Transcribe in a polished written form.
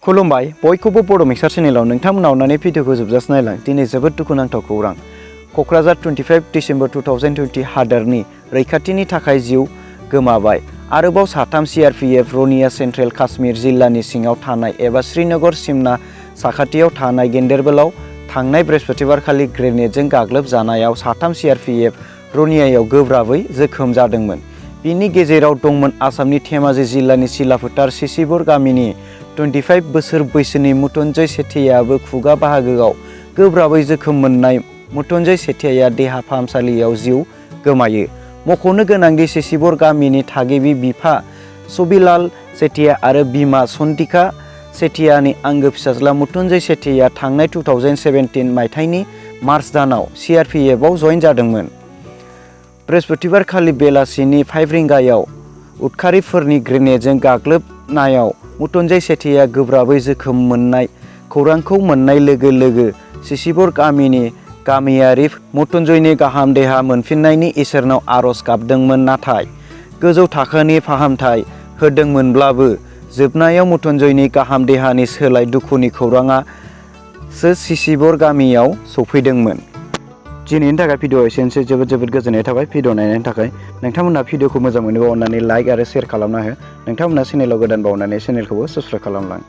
खुलुमबाय बयखौबो बर' मिक्सार चेनेलाव नोंथांमोना अननानै भिडिअखौ जोबजासिम नायलां। दिनै जोबोद दुखुनांथाव खौरां। क'क्राझार 25 डिसेम्बर 2020 हादोरनि रैखाथिनि थाखाय जिउ गोमाबाय। आरोबाव साथाम CRPF रौनिया सेन्ट्रेल काश्मीर जिल्लानि सिङाव थानाय एबा श्रीनगर सिमना साखाथियाव थानाय गेदेरबोलाव थांनाय बृहस्पतिबारखालि ग्रेनेडजों गाग्लोबजानायाव साथाम CRPF रौनियायाव गोब्राबै जोखोम जादोंमोन। बिनि गेजेराव दंमोन आसामनि धेमाजि जिल्लानि सिलाफोथार सिसिबर गामिनि 25 बोसोर बैसोनि मुटुन्जय सेठियाबो खुगा बाहागोआव गोब्राबै जोखोम मोननाय मुटुन्जय सेठियाया देहा फाहामसालियाव जिउ गोमायो। मख'नो गोनांदि सिसिबर गामिनि थागिबि बिफा सबिलाल सेठिया आरो बिमा सन्तिका सेठियानि आंगो फिसाज्ला मुटुन्जय सेठिया थांनाय 2017 मायथाइनि मार्च दानाव CRPFआव जइन जादोंमोन। बृहस्पतिबारखालि बेलासिनि 5 रिंगायाव उदखारिफोरनि ग्रेनेडजों गाग्लोबनायाव मुटुन्जय सेठिया गोब्राबै जोखोम मोननाय खौरांखौ मोननाय लोगो लोगो सिसिबर गामिनि गामियारि मुटुन्जयनि गाहाम देहा मोनफिननायनि इसोरनाव आरज गाबदोंमोन, नाथाय गोजौ थाखोनि फाहामथाय होदोंमोनब्लाबो जोबनायाव मुटुन्जयनि गाहाम देहानि सोलाय दुखुनि खौराङासो सिसिबर गामियाव सफैदोंमोन। दिनैनि थाखाय भिडिअ एसेनोसै। जोबोद गोजोननाय थाबाय भिडिअ नायनायनि थाखाय। नोंथांमोना भिडिअखौ मोजां मोनोबा अननानै लाइक आरो शेयार खालामना हो। नोंथांमोना चेनेलाव गोदानबा अननानै चेनेलखौबो साबस्क्राइब खालामलां।